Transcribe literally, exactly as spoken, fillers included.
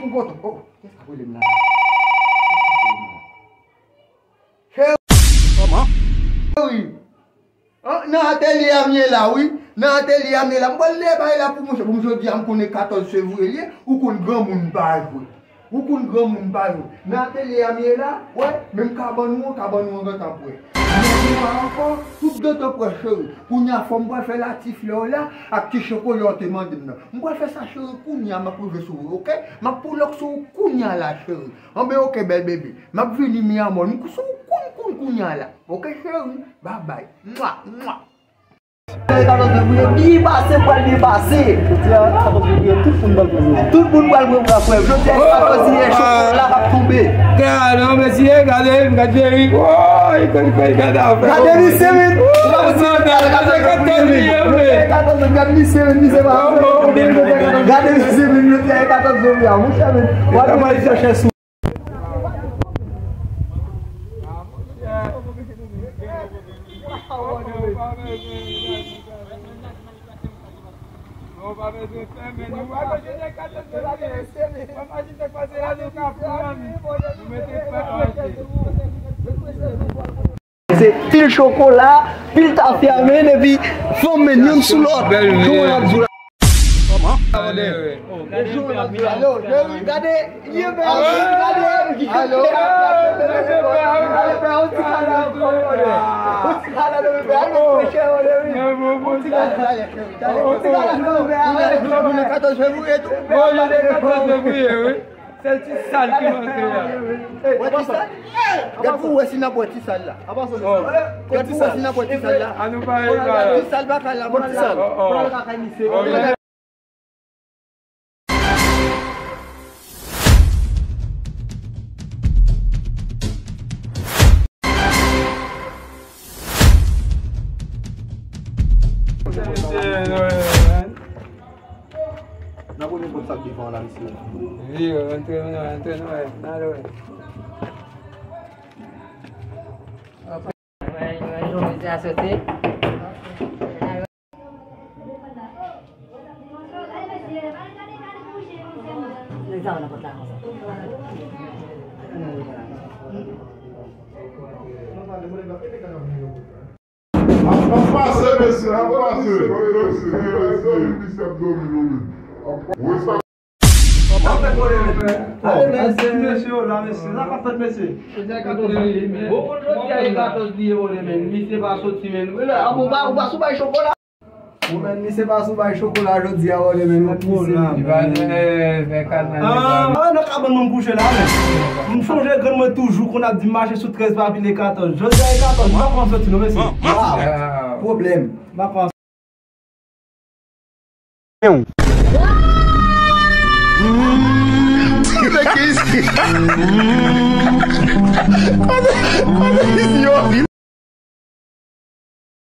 M kontan. Oh, kiyès k ap rele m la? Cheri. Kòman? Cheri. An, nan atelye a m ye la, wi. Nan atelye a m ye la. M pral leve bay la pou mwen, pou m jodi a, m konnen katòz fevriye l ye, ou konn granmoun pa jwe. Ou konn granmoun pa jwe. Nan atelye a m ye la, wè, menm kabann ou an, kabann ou an gentan prè. Menm ou a ankò, tout gentan prè, cheri. Kounye a fò m pral fè latiflè w la, ak ti chokola w te mande m nan. M pral fè sa, cheri, kounye a m ap rive sou ou, oke? M ap pull up sou ou kounye a la, cheri. Anben, oke, bèl bebe. M ap vini, mi amor. M sou ou kounye, kounye, kounye a la. Oke, cheri? Babay. Mwa, mwa. Katòz fevriye, byen pase, pral byen pase. Jodi a, katòz fevriye, tout moun pral pran prèv. Tout moun pral pran prèv. Jodi a, katòz fevriye, chokola k ap tonbe. Gade, non, mesye, gade, gade, woy, gade, gade, gade, gade, gade, misye, men. Gade, gade, gade, gade, misye, men, misye, pa. Gade, misye, men, jodi a, katòz fevriye, a, monchè, men. W ap vin chèche sou. Se pil chokola, pil tafya, men, epi fanm, men, youn sou lòt. Jan w ap di la. Kòman? Gade, gade, yon ti kala ankò, yon ti kala ankò, yon ti kala ankò, yon ti kala ankò. Katòz fevriye tou. Bon, jodi katòz fevriye, wi. Sèl ti sal ki manke a. Wè ti sal? Gad pou wè si n ap wè ti sal la. Gad pou wè si n ap wè ti sal la. An nou pare la. Ti sal pa kay la, bon ti sal. Oh, oh. N ap konnen kòb sa k devan la, mesye. Vire, antre nou, antre nou, wè. N ale, wè. Wè, wè, jodi a soti. Nèg sa nan pòt la konsa. Ap pase, mesye, ap pase. Ale, mesye, mesye, la, mesye. Sa k ap fèt, mesye? Bon, bon, jodi a e katòz li ye, bon, men, misye pa soti, men. Ou pa, ou pa sou bay chokola? Bon, men, misye pa sou bay chokola jodi a, bon, men, nou pise, men. Ah, nan kabann mwen m kouche la, men. M sonje grann mwen toujou konn ap di mache sou trèz pa vin e katòz. Jodi a e katòz, m pa pran soti, non, mesye. Pwoblèm. M pa pran